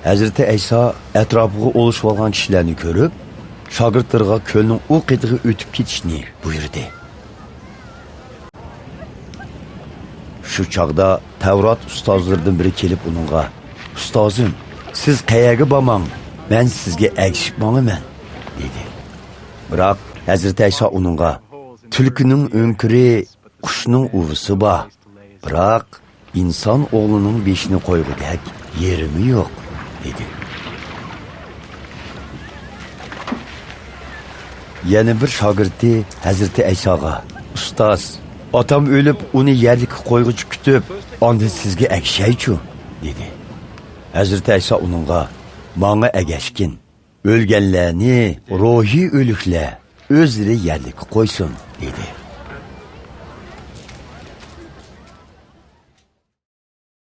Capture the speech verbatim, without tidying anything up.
ھەزرىتى ئەيسا ئەتراپىغا ئولىشىۋالغان كىشىلەرنى كۆرۈپ، شاگىرتلىرىغا كۆلنىڭ ئۇ قېتىغا ئۆتۈپ كېتىشنى بۇيرۇدى. شۇ چاغدا تەۋرات ئۇستازلىرىدىن بىرى كېلىپ ئۇنىڭغا، «ئۇستازىم، سىز قەيەرگە بارماڭ، مەن سىزگە ئەگىشىپ ماڭىمەن» دېدى. بىراق ھەزرىتى ئەيسا ئۇنىڭغا، «تۈلكىنىڭ ئۆڭكۈرى، قۇشنىڭ ئۇۋىسى بار، بىراق ئىنسان ئوغلىنىڭ بېشىنى قويغۇدەك يېرىمۇ يوق» دېدى. يەنە بىر شاگىرتى ھەزرىتى ئەيساغا، «ئۇستاز، ئاتام ئۆلۈپ، ئۇنى يەرلىككە قويغۇچە كۈتۈپ، ئاندىن سىزگە ئەگىشەيچۇ» دېدى. ھەزرىتى ئەيسا ئۇنىڭغا، «ماڭا ئەگەشكىن، ئۆلگەنلەرنى روھىي ئۆلۈكلەر ئۆزلىرى يەرلىككە قويسۇن» دېدى.